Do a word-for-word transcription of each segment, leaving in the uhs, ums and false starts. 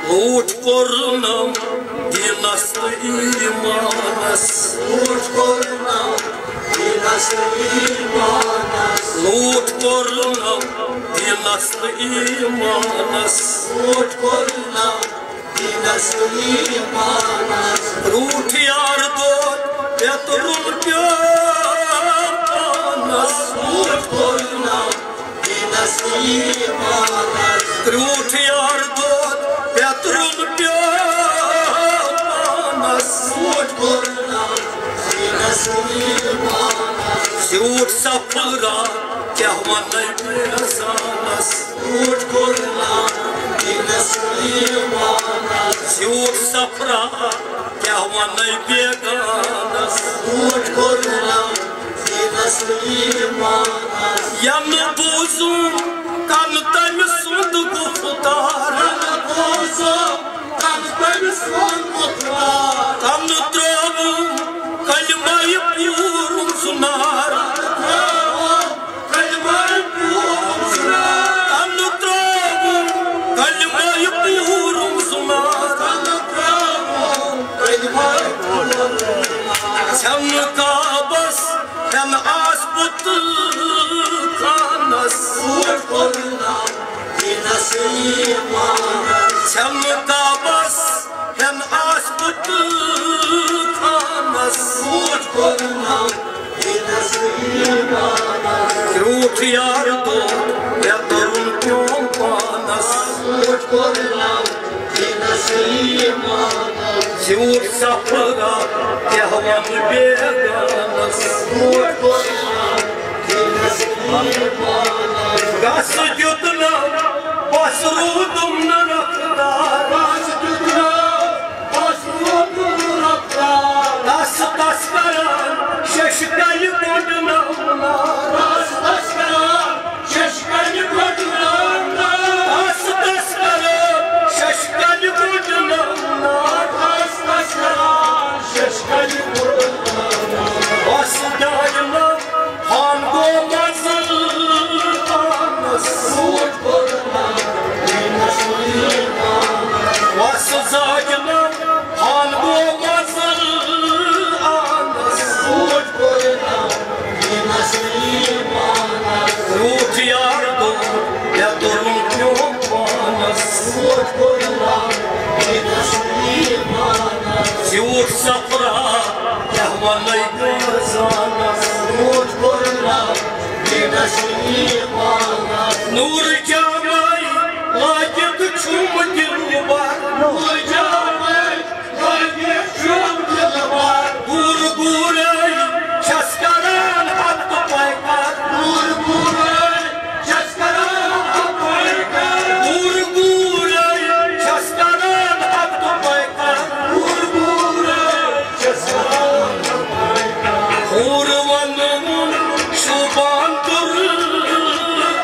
لوٗٹھ کوٚرنم دیٖنس تہٕ ایٖمانس۔ لوٗٹھ کوٚرنم دیٖنس تہٕ ایٖمانس۔ لوٗٹھ کوٚرنم دیٖنس تہٕ ایٖمانس۔ لوٗٹھ کوٚرنم دیٖنس تہٕ ایٖمانس۔ روٗٹھ یار دود پیٚترُن پیوٚو پانس۔ لوٗٹھ کوٚرنم دیٖنس تہٕ ایٖمانس۔ روٗٹھ یار دود پیٚترُن پیوٚو پانس۔ لوٗٹھ کوٚرنم دیٖنس تہٕ ایٖمانس۔ زیوٗٹھ سفرا کیٛاہ ونے بیزانس۔ لوٗٹھ کوٚرنم دیٖنس تہٕ ایٖمانس۔ زیوٗٹھ سفرا کیٛاہ ونے بیگانس۔ لوٗٹھ کوٚرنم دیٖنس تہٕ ایٖمانس۔ ینہٕ بوٗزُم کنہٕ تٔمۍ سُنٛد گُفتار۔ ینہٕ بوٗزُم کنہٕ تٔمۍ سُنٛد گُفتار۔ کنہٕ ترٛووُم کلمہٕ پوٗرُم زُنار۔ کنہٕ ترٛووُم کلمہٕ پوٗرُم زُنار۔ کنہٕ ترٛووُم کلمہٕ پوٗرُم زُنار۔ کنہٕ ترٛووُم کلمہٕ پوٗرُم زُنار۔ ژھٮ۪نہٕ کعبس ہٮ۪ن آس بُتہٕ خانس۔ لوٗٹھ کوٚرنم دیٖنس ایٖمانس۔ ژھٮ۪نہٕ کعبس ہٮ۪ن آس بُتہٕ خانس۔ لوٗٹھ کوٚرنم دیٖنس ایٖمانس۔ روٗٹھ یار دود پیٚترُن پیوٚو پانس۔ لوٗٹھ کوٚرنم دیٖنس ایٖمانس۔ زیوٗٹھ سفرا کیٛاہ وَنہٕ بیگانس۔ لوٗٹھ کوٚرنم دیٖنس ایٖمانس۔ گس دیُتنم، بس روٗدُم نہٕ رفتار۔ گس دیُتنم، بس روٗدُم نہٕ رفتار۔ تس تس کران ششہِ کلہِ گۄڈٕ نمنار۔ تس تس کران ششہِ کلہِ گۄڈٕ نمنار۔ تس تس کران ششہِ کلہِ گۄڈٕ نمنار۔ تس تس کران ششہِ کلہِ گۄڈٕ نمنار۔ بس داینم خانگو منزل پانس۔ لوٗٹھ کوٚرنم دیٖنس ایٖمانس۔ وس زاینم خانگو منزل آنس۔ لوٗٹھ کوٚرنم دیٖنس ایٖمانس۔ روٗٹھ یار دود پیٚترُن پیوٚو پانس۔ لوٗٹھ کوٚرنم دیٖنس ایٖمانس۔ زیوٗٹھ سفرا کیٛاہ ونے بیزانس۔ لوٗٹھ کوٚرنم دیٖنس ایٖمانس۔ نوٗر جامے لٲگِتھ چھُم دِلبر۔ نوٗر جامے لٲگِتھ چھُم دِلبر۔ گوٗر گوٗرے چھَس کران ہفتہٕ پیکار۔ گوٗر گوٗرے چھَس کران ہفتہٕ پیکار۔ گوٗر گوٗرے چھَس کران ہفتہٕ پیکار۔ گوٗر گوٗرے چھَس کران ہفتہٕ پیکار۔ ہور وَنُن شوٗبان تُر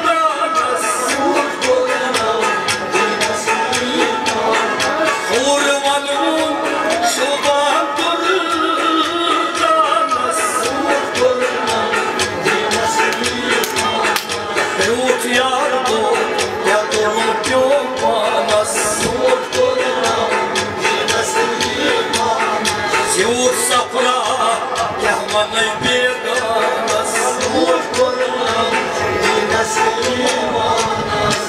دانَس۔ ہور وَنُن شوٗبان تُر دانَس۔ روٗٹھ یار گوٚو، کیٛاہ کوٚرُن پیوٚم پانَس۔ زیوٗٹھ سفرا، کیٛاہ وَنَے بیگانَس۔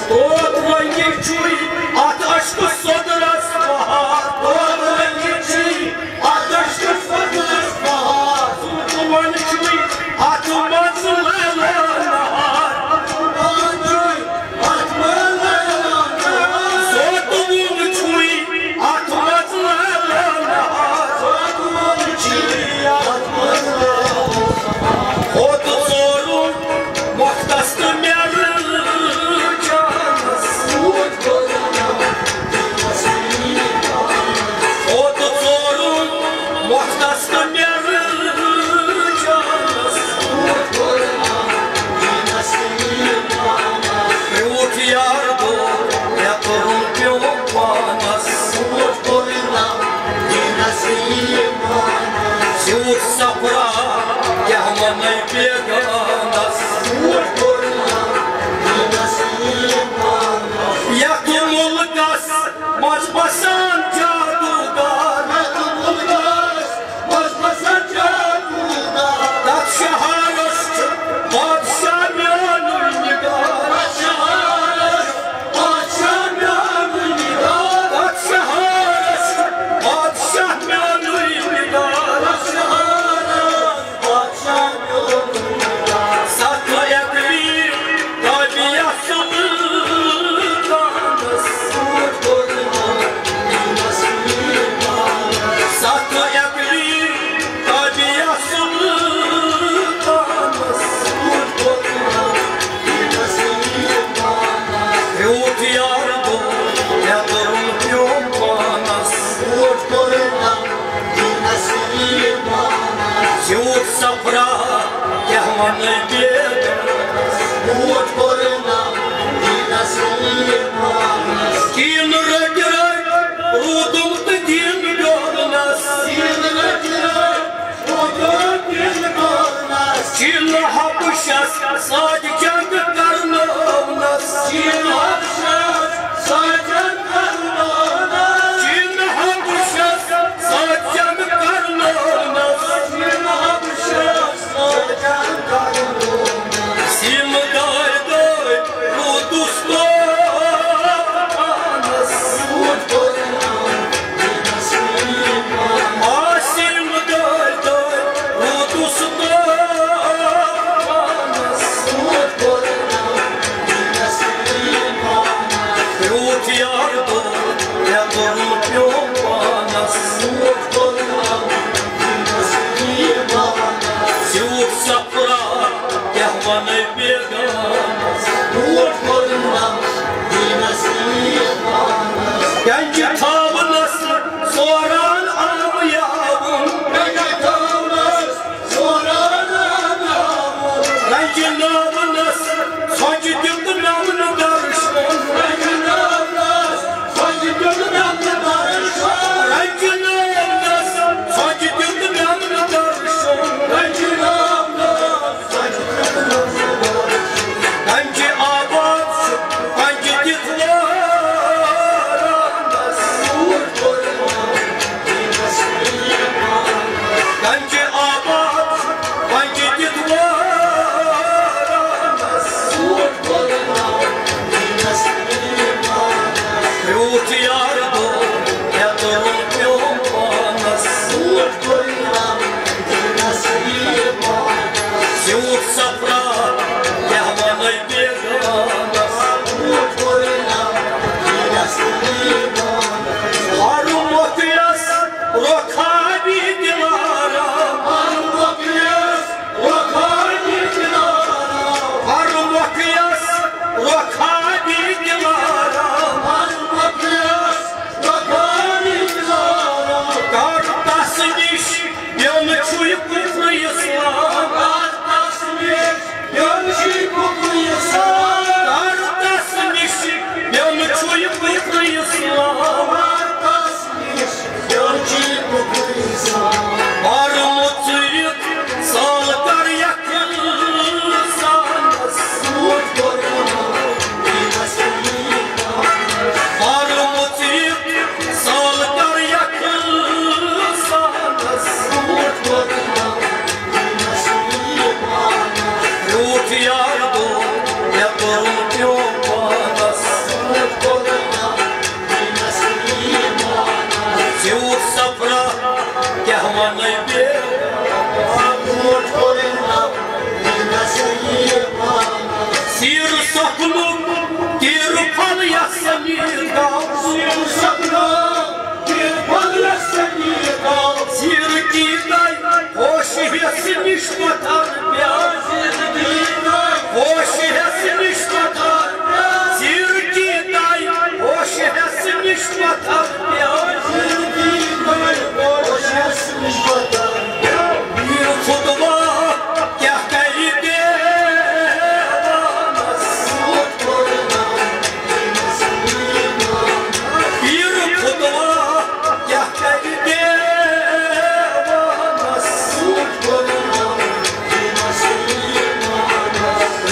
توت وۄنۍ چھُے اَتھ عشقہٕ سوٚدرَس بہار۔ توت وۄنۍ چھُے اَتھ عشقہٕ سوٚدرَس بہار۔ ژٕ وَن چھُے اَتھ منٛز لیلا نہار۔ ووٹ کوٚرُن دیٖنس ایٖمانس۔ دیٖن رٔٹۍ رٔٹۍ روٗدُم تہٕ دیٖن ڈولنس۔ دیٖن رٔٹۍ رٔٹۍ روٗدُم دیٖن ڈولنس۔ دیٖن حبشس سۭتۍ جنگ کرنٲونس۔ دیٖن حبشس سۭتۍ جنگ کرنٲونس۔ دیٖن حبشس سۭتۍ جنگ کرنٲونس۔ دیٖن حبشس سیٖمہٕ دٲرۍ دٲرۍ روٗدُس پانس۔ آ، سیٖمہٕ دٲرۍ دٲرۍ روٗدُس پانس۔ روٗد یار دور، مےٚ کوٚرُن پیوٚم پانس۔ زیوٗٹھ سفرا، کیٛاہ وَنَے بیگانس۔ گنجہِ تھاونس سوران آمیاوُن۔ گنجہِ تھاونس سوران آمیاوُن۔ گنجہِ ناونس سۄچہِ دیُت نمنہٕ درشن۔ گنجہِ ناونس سۄچہِ دیُت نمنہٕ درشن۔ گنجہِ ناونس سۄچہِ دیُت نمنہٕ درشن۔ گنجہِ ناونس گنجہِ آباد چھُ، گنجہِ دِتھ وارانس۔ گنجہِ آباد چھُ، گنجہِ دِتھ وارانس۔ زیوٗٹھ یار دور، مےٚ توٚرُن پیوٚم پانس۔ زیوٗٹھ سفرا، کیٛاہ وَنَے بیگانس۔ ہر مۄکلیس رۄخابی دِلارا۔ ہر مۄکلیس رۄخابی دِلارا۔ ہر مۄکلیس رۄخابی دِلارا۔ ہر مۄکلیس رۄخابی دِلارا۔ کر تس نِش پیوٚن چھُے کُفر اسلام۔ کر تس نِش پیوٚن چھُے کُفر اسلام۔ کر تس نِش پیوٚن چھُے کُفر اسلام۔ کر تس نِش پیوٚن چھُے کُفر اسلام۔ بر مُژرِتھ سال کر یتھ انسانس۔ زیوٗٹھ کوٚر دیٖنس ایٖمانس۔ بر مُژرِتھ سال کر یتھ انسانس۔ زیوٗٹھ کوٚر دیٖنس ایٖمانس۔ زیوٗٹھ یار دور، مےٚ کوٚرُن پیوٚم پانس۔ زیوٗٹھ کوٚر دیٖنس ایٖمانس۔ زیوٗٹھ سفرا، کیٛاہ وَنَے بیگانس۔ زیوٗٹھ کوٚر دیٖنس ایٖمانس۔ سیٖرٕ سۄکھنُک تیٖرٕ پھل یَس سمیٖر گاو۔ سیٖرٕ سۄکھنُک تیٖرٕ پھل یَس سمیٖر گاو۔ زیٖرٕ کی دَے ہوش ہٮ۪س نِش پَتھر پیٛاو۔ ہوش ہٮ۪س نِش پَتھر پیٛاو۔ زیٖرٕ کی دَے ہوش ہٮ۪س نِش پَتھر پیٛاو۔ زیٖرٕ کی دَے ہوش ہٮ۪س نِش پَتھر پیٛاو۔ پیٖر خُطبہ کیٛاہ کَرِ دیوانَس؟ پیٖر خُطبہ کیٛاہ کَرِ دیوانَس؟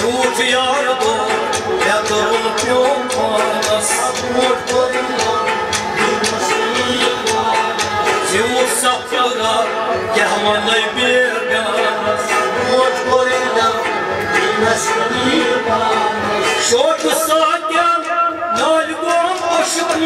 زیوٗٹھ یار دور، مےٚ توٚرُن پیوٚم پانَس۔ زیوٗٹھ سفرا، کیٛاہ وَنَے بیگانَس۔ شوقہٕ ساتٮ۪ن نالہِ گوم عشقُن